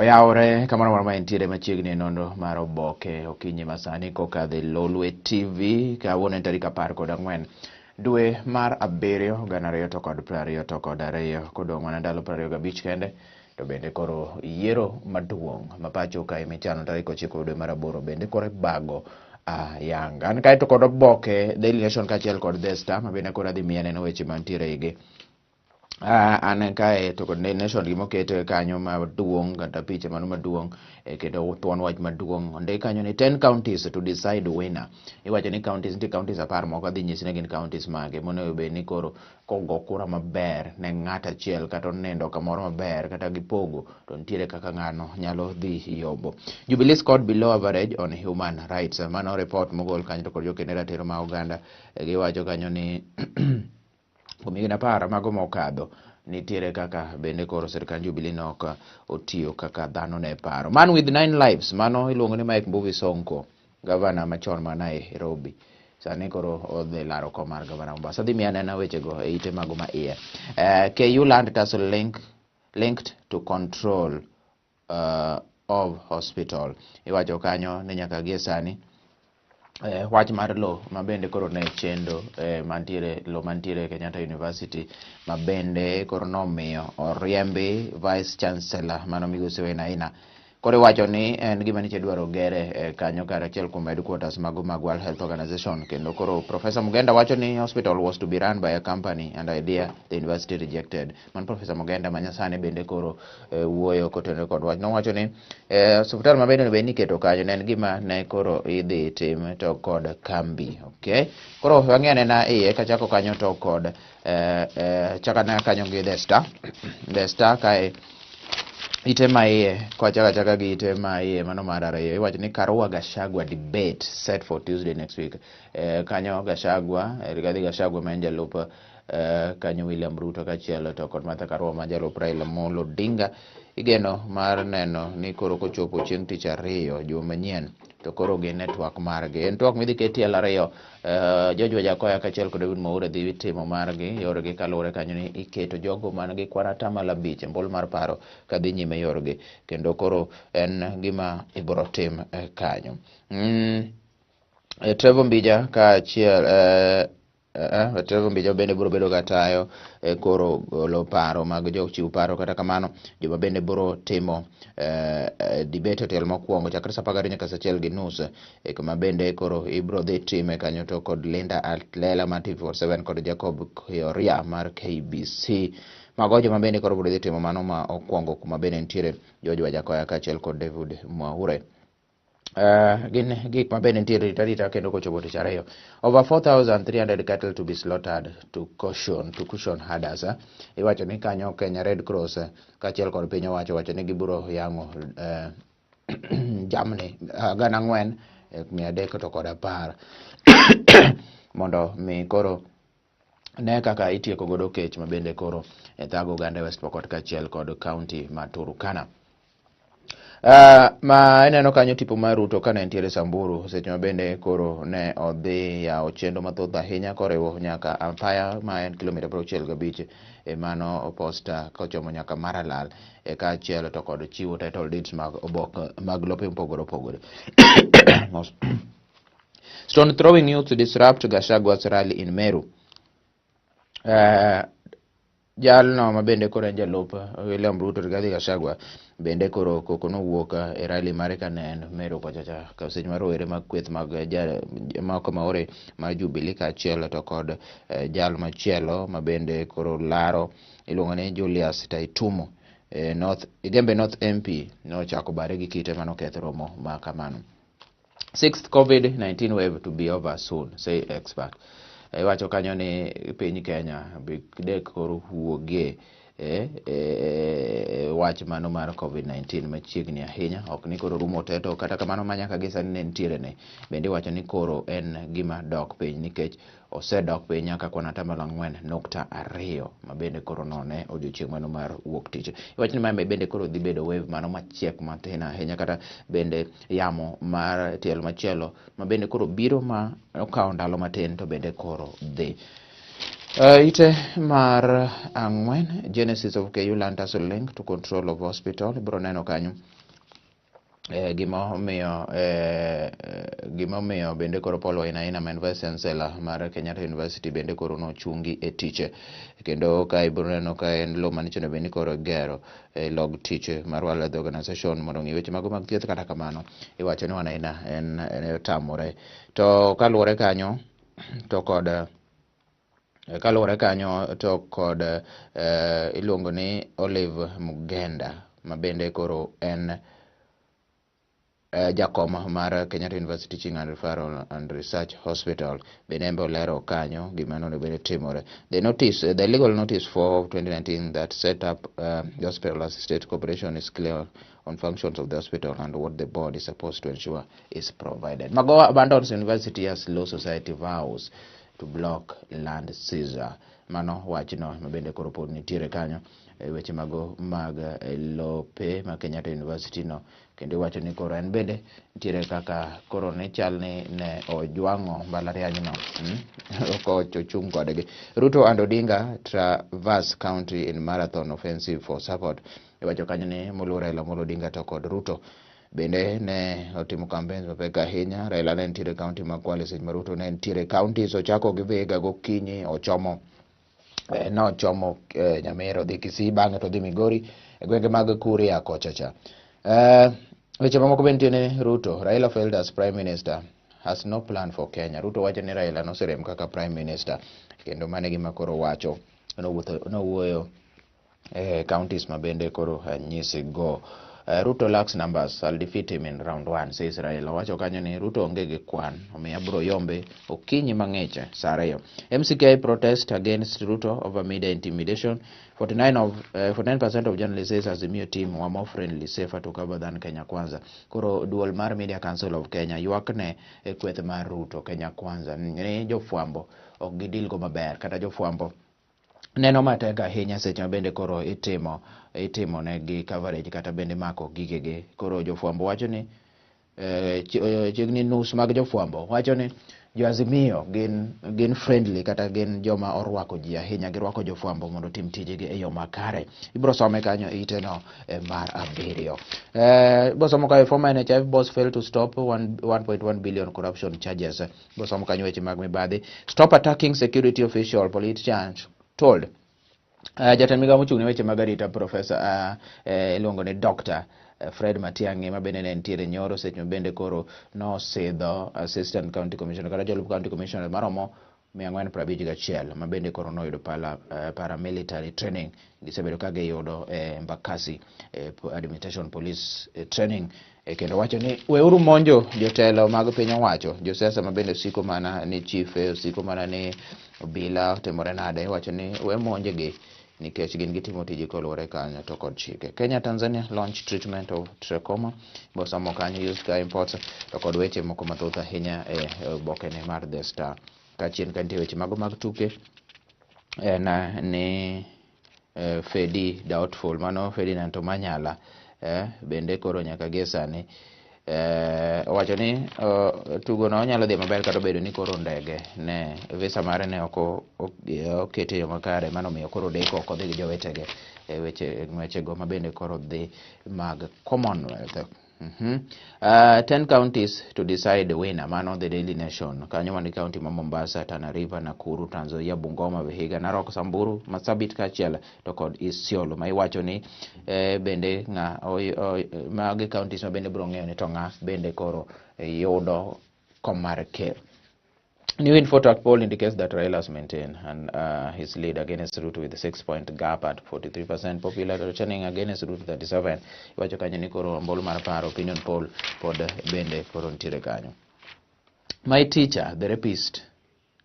Oyawore kamoro amora ma entiere machiegni e nonro mar oboke okinyi masani kokadho e Lolwe TV. Kawuono en tarik 14 dwe mar 7 2022, kodong' mana ndalo 25 kende to bende koro yiero maduong' ma pacho kae michano tarik 9 dwe mar 8 bende koro ibago ayanga. An kae to kod oboke Daily Nation kaachiel kod The Star ma bende koro adhi miya neno weche mantiere eigi. An kae to kod Daily Nation gimoket kanyo maduong' kata picha mano maduong' kendo thuon wach maduong' ondik kanyo ni 10 counties to decide winner. Iwacho ni counties nitie counties 10 moko adhi nyisi ni gin counties mage monego bed ni koro kogo kura maber ne ng'at achiel kata onindo kamoro maber kata gipogo to nitiere kaka ng'ano nyalo dhi yombo. Jubilee scored below average on human rights. Mano report mogol kanyo to kod jokene ratiro ma oganda giwacho kanyo ni kuom higni 10 mago mokadho nitiere kaka bende koro sirkand Jubilee nok otiyo kaka dhano ne paro. Man with 9 lives mano iluongo ni Mike Mbuvi Sonko, gavana machon ma Nairobi. Sani koro odhi laro kom mar gavana Mombasa. Dhi miya nena wechego e ite mago ma iye. KU land tussle linked to control of hospital. Iwacho kanyo ni nyaka gie sani wach mar lo ma bende koro ne chendo mantiere lo mantiere Kenyatta University ma bende koro nomiyo oriembi Vice Chancellor mano migosi Wainaina. Koro iwacho ni en gima niche dwaro gere kanyo kar achiel kuom headquarters mago mag World Health Organization. Kendo koro Professor Mugenda wacho ni hospital was to be run by a company and idea the university rejected. Man Professor Mugenda ma nyasani bende koro wuoyo kotenore kod wach. Nowacho ni osiptal ma bende bed ni iketo kanyo ne en gima ne koro idhi tim to kod kambi. Okay. Koro wang'i anena iye kachako kanyo to kod chako anena kanyo gi The Star. The Star kae ite ma iye kwachako achaka gi ite ma iye mano mar 2 iwacho ni Karua Gachagua debate set for Tuesday next week. Kanyo Gachagua, Rigathi Gachagua ma en jalup kanyo William Ruto kaachiel to kod Martha Karua ma jalup Raila Amolo Odinga igeno mar neno ni koro kochopo chieng' tich ariyo juma manyien to koro gin e twak margi. En twak midhi ket tielo 2 George Wajackoyah kaachiel kod David Mwaure dhi timo margi yorgi kaluwore kanyo ni iketo jogo man gi kwan 5% e mbulu mar paro kadhi nyime yorgi kendo koro en gima ibiro tim kanyo. Trevor Mbija kaachiel Trevor Mbija bende biro bedo katayo koro golo paro mag jochiw paro. Kata kamano joma bende biro timo debate e tielo mokwongo chakre saa 12 nyaka saa 1:30 kuma bende koro ibiro dhi time kanyo to kod Linda Atlela mar TV47 kod Jacob Kioria mar KBC. Mago joma bende koro biro dhi timo mano ma okwongo kuma bende nitiere George Wajackoyah kaachiel kod David Mwaure. Gin gik ma bende nitiere rita rita kendo kochopo tich ariyo. Over 4,300 cattle to be slaughtered to cushion herders. Iwacho ni kanyo Kenya Red Cross kaachiel kod piny owacho wacho ni gibiro yang'o jamni 4,310 mondo mi koro ne kaka itieko godo kech ma bende koro thago oganda West Pokot kaachiel kod county ma Turkana. Ma ineno kanyo tipo mar Ruto kane entiere Samburu seche ma bende koro ne odhi yawo chenro mathoth ahinya koriwo nyaka apaya ma en kilomita 65 e mano posta kochomo nyaka Maralal kaachiel to kod chiwo title deeds mag obok mag lope mopogore opogore. Stone throwing youth disrupt Gachagua's rally in Meru. Jalno ma bende koro en jalup William Ruto Rigathi Gachagua bende koro koko nowuok e rally mare kane en Meru kocha cha ka seche ma rowere mag kweth mag moko maore mar Jubilee kaachiel to kod jal machielo ma bende koro laro iluongo ni Julius Taitumo North Igembe North MP nochako bare gi kite manoketho romo ma kamano. Sixth COVID-19 wave to be over soon, say expert. Iwacho kanyo ni piny Kenya dek koro wuogie wach mano mar COVID-19 machiegni ahinya. Ok ni koro rumo te to kata kamano ma nyaka gi sani ne nitiere ne. Bende iwacho ni koro en gima dok piny nikech osedok piny nyaka kwan 4.2 ma bende koro none odiochieng' mano mar wuok tich. Iwacho ni mae bende koro dhi bedo wave mano machiek matin ahinya kata bende yamo mar tielo machielo ma bende koro biro ma okawo ndalo matin to bende koro dhi. Ite mar 4, Genesis of KU Land Tussle link to control of hospital, ibiro neno kanyo gimomiyo bende koro Paul Wainaina ma en Vice Chancellor mar Kenyatta University bende koro nochungi e tich. Kendo ka ibiro neno ka en lo manicho bende ni koro gero log tich mar World Health Organization mondo ong'i weche mago mag thieth. Kata kamano iwacho ni Wainaina en otamore. To kaluwore kanyo to kod kaluwore kanyo to kod iluongo ni Olive Mugenda ma bende koro en jakom mar Kenyatta University Teaching and Referral and Research Hospital bende en be olero kanyo gima nonego bed ni timore. The notice, the legal notice 4 of 2019 that set up the hospital as a state corporation is clear on functions of the hospital and what the board is supposed to ensure is provided. Magoha abandons university as Law Society vows to block land seizure. Mano wachno ma bende koro pod nitiere kanyo e weche mago mag lope ma Kenyatta University no. Kendo iwacho ni koro en bende nitiere kaka koro ne chal ni ne ojwang'o mbalariany no, Ok ochung' kodgi. Ruto and Odinga traverse county in marathon offensive for support. Iwacho kanyo ni moluor Raila Amolo Odinga to kod Ruto bende ne otimo campaigns mapek ahinya. Raila ne nitiere county ma Kwale seche ma Ruto ne nitiere counties ochako gi Vihiga gokinyi ochomo nochomo Nyamira, odhi Kisii, bang'e to odhi Migori e gwenge mag Kuria kocha cha. Weche mamoko bende nitie ni Ruto, Raila failed as prime minister, has no plan for Kenya. Ruto wacho ni Raila noserem kaka prime minister kendo mano e gima koro wacho. Nowuoyo e counties ma bende koro nyisi go. Ruto lacks numbers, I'll defeat him in round one, says Raila. Owacho kanyo ni Ruto onge gi kwan, omiyo abiro yombe okinyi mang'ich sa 2. MCK protest against Ruto over media intimidation. 49% of journalists says Azimio team were more friendly, safer to cover than Kenya Kwanza. Koro duol mar Media Council of Kenya ywak ne e kweth mar Ruto Kenya Kwanza ni jofwambo ok gidil go maber kata jofwambo neno matek ahinya seche ma bende koro itimo negi coverage kata bende mako gigegi. Koro jofwambo wacho ni chiegni nus mag jofwambo wacho ni jo Azimio gin friendly kata gin joma orwako ji ahinya, girwako jofwambo mondo otim tijegi e yo makare. Ibiro some kanyo ite no mar 7. Ibiro somo kae former NHIF boss failed to stop 1.1 billion corruption charges. Ibiro somo kanyo weche mag mibadhi. Stop attacking security official, politicians told. Jatend migao mochung' ne weche mag arita Professor iluongo ni Dr. Fred Matiang'i ma bende ne nitiere nyoro seche ma bende koro nosidho Assistant County Commissioner kata jalup County Commissioner maromo 451 ma bende koro noyudo paramilitary training gisebedo ka giyudo e Embakasi Administration Police training. Kendo wacho ni weuru monjo jotelo mag piny owacho, josiasa ma bende osiko mana ni chief, osiko mana ni obila otimore nade, iwacho ni we monjgi nikech gin gitimo tije koluwore kanyo to kod chike. Kenya Tanzania launch treatment of trachoma, bosomo kanyo used car imports to kod weche moko mathoth ahinya e obokene mar The Star. Kachien ka nitie weche mago mag tuke en ni Fedi doubtful, mano Ferdinand Omanyala bende koro nyaka gie sani owacho ni tugo no onyalo dhi maber kata obedo ni koro ndege ne visa mare ne ok okete e yo makare, mano omiyo koro deko ok odhi gi jowetege e weche ng'wechego ma bende koro dhi mag Commonwealth. 10 counties to decide winner, mano The Daily Nation. Kanyo wan gi county ma Mombasa, Tana River, Nakuru, Trans Nzoia, Bungoma, Vihiga, Narok, Samburu, Marsabit kaachiel to kod Isiolo ma iwacho ni bende ng'a magi counties ma bende biro ng'eyo ni to ng'a bende koro yudo kom mar ker. New Infotrak poll indicates that Raila has maintained and his lead against Ruto with a 6-point gap at 43% popular, returning against Ruto 37. Iwacho kanyo ni koro ombulu mar paro opinion poll pod bende koro nitiere kanyo. My teacher, the rapist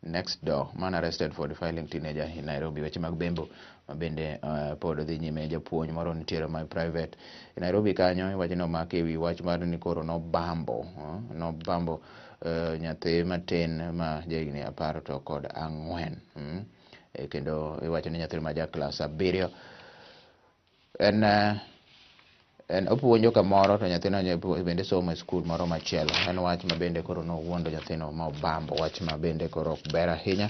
next door, man arrested for defiling teenager in Nairobi. Weche mag bembo ma bende pod dhi nyime. Japuonj moro nitiere ma private e Nairobi kanyo, iwacho ni omaki ewi wach mar ni koro nobambo nyathi matin ma jahigni 14. Kendo iwacho ni nyathino ma ja klas 7 en opuonjo kamoro to nyathino bende somo e skul moro machielo. En wach ma bende koro nowuondo nyathino ma obambo, wach ma bende koro ok ber ahinya.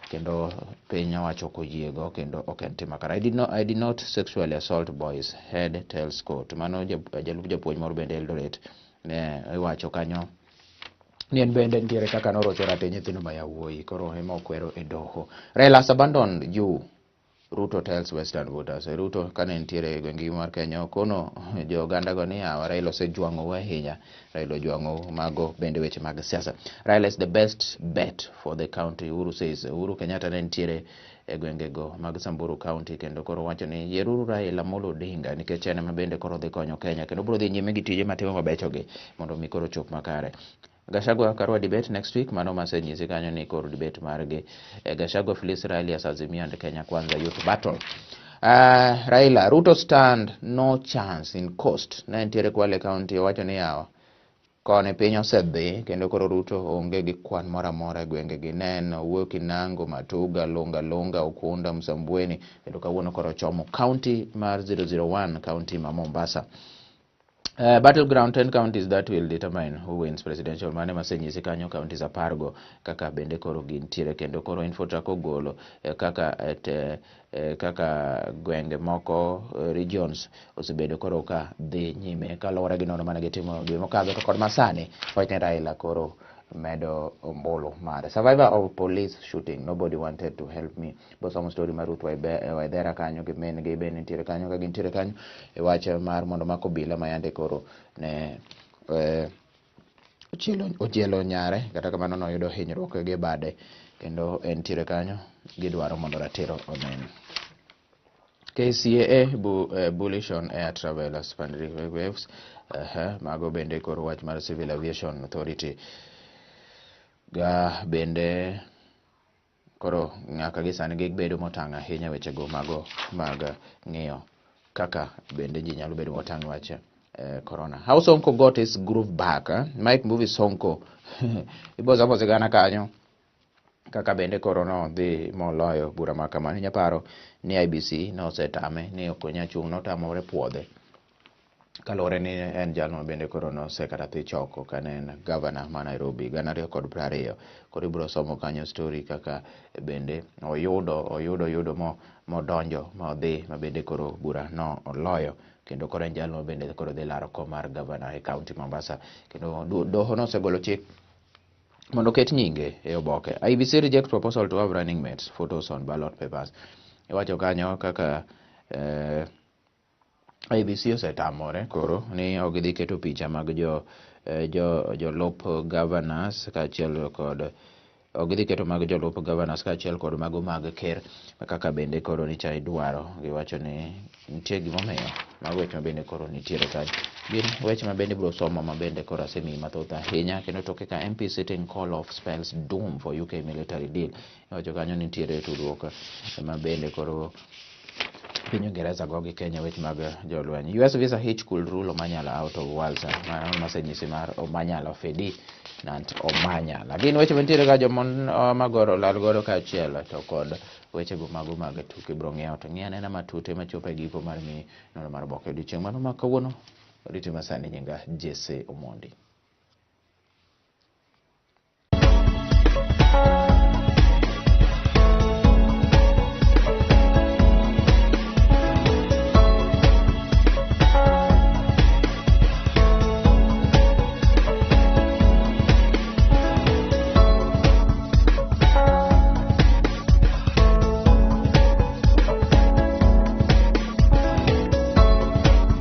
Kendo piny owacho ok oyiego kendo ok en tim makare. I did not sexually assault boys, head tells court. Mano jalup japuonj moro bende Eldoret ne iwacho kanyo ni en bende nitiere kaka norocho ratich nyithindo ma yawuoyi, koro ema okwero e doho. "Raila has abandoned you," Ruto tells Western voters. Ruto kane nitiere e gwenge mar Kenya okono jo oganda go ni yawa Raila osejwang'ou ahinya. Raila ojwang'ou, mago bende weche mag siasa. "Raila is the best bet for the country," Uhuru says. Uhuru Kenyatta ne nitiere e gwengego mag Samburu County kendo koro wacho ni yieruru Raila Amolo Odinga nikech en ema bende koro dhi konyo Kenya kendo biro dhi nyime gi tije matimo mabechogi mondo mi koro chop makare. Gachagua Karua debate next week, mano masenyisi kanyo ni koro debate margi. Gachagua flees rally as Azimio and Kenya Kwanza youth battle. Raila, "Ruto stand no chance in Coast." Ne nitiere Kwale County owacho ni yawa koni piny osedhi kendo koro Ruto onge gi kwan moro amora e gwengegi. Ne en owuok Kinango, Matuga, Lunga Lunga, Ukunda, Msambweni kendo kawuono koro ochomo county mar 001, county ma Mombasa. Battleground 10 counties that will determine who wins presidential, mane masenyisi kanyo counties 10 go kaka bende koro gintiere kendo koro Infotrack ogolo kaka gwenge moko, regions osebedo koro ka dhi nyime kaluwore gi nono mane gitimo dwe mokadho to kod masani wach ni Raila koro medo ombulu mare. Survivor of police shooting, "Nobody wanted to help me." Bosomo story mar Ruth Waithera kanyo gi min gi bende nitiere kanyo ka gintiere kanyo e wach mar mondo mak obila ma yande koro ne ochielo nyare, kata kamano noyudo hinyruok gi bade kendo entiere kanyo gidwaro mondo ratiro onen. KCAA bullish on air travel as pandemic waves. Mago bende koro wach mar Civil Aviation Authority ga bende koro nyaka gi sani gibedo motang' ahinya wechego mago mag ng'iyo kaka bende ji nyalo bedo motang' wach corona. How Sonko got his groove back. Eh? Mike Mbuvi Sonko ibosomo sigana kanyo kaka bende koro nodhi moloyo bura ma kamano. Inya paro ni IEBC nosetame ni ok onyal chung', notamore puodhe kaluwore ni en jalno bende koro nosekata dhi choko kane en gavana ma Nairobi 2020. Koro ibiro somo kanyo story kaka bende oyudo mo modonjo ma odhi ma bende koro bura no oloyo kendo koro en jalno bende koro dhi laro kom mar gavana e county Mombasa kendo doho nosegolo chik mondo oket nyinge e oboke. IEBC reject proposal to have running mates photos on ballot papers. Iwacho kanyo kaka IEBC osetamore koro ni ok gidhi keto picha mag jo jolup governors kaachiel kod ok gidhi keto mag jolup governors kaachiel kod mago mag ker kaka bende koro nicha idwaro. Giwacho ni nitie gimomiyo mago weche ma bende koro nitiere kanyo gin weche ma bende ibiro somo ma bende koro asemiyi mathoth ahinya. Kendo toke ka MP sitting call off spells doom for UK military deal. Iwacho kanyo nitiere tudruok ma bende koro piny Uingereza go gi Kenya weche mag jolweny. US visa hitch could rule Omanyala out of Walsa. Mano masenyisi mar Omanyala, Ferdinand Omanyala. Gin weche mantiere ka jomon magoro lal godo kaachiel to kod wechego mago mag tuke biro ng'iewo to ng'i anena matute machopo e giko mar mi nono mar oboke odiochieng' mano ma kawuono. Oriti masani nyinga Jesse Omondi.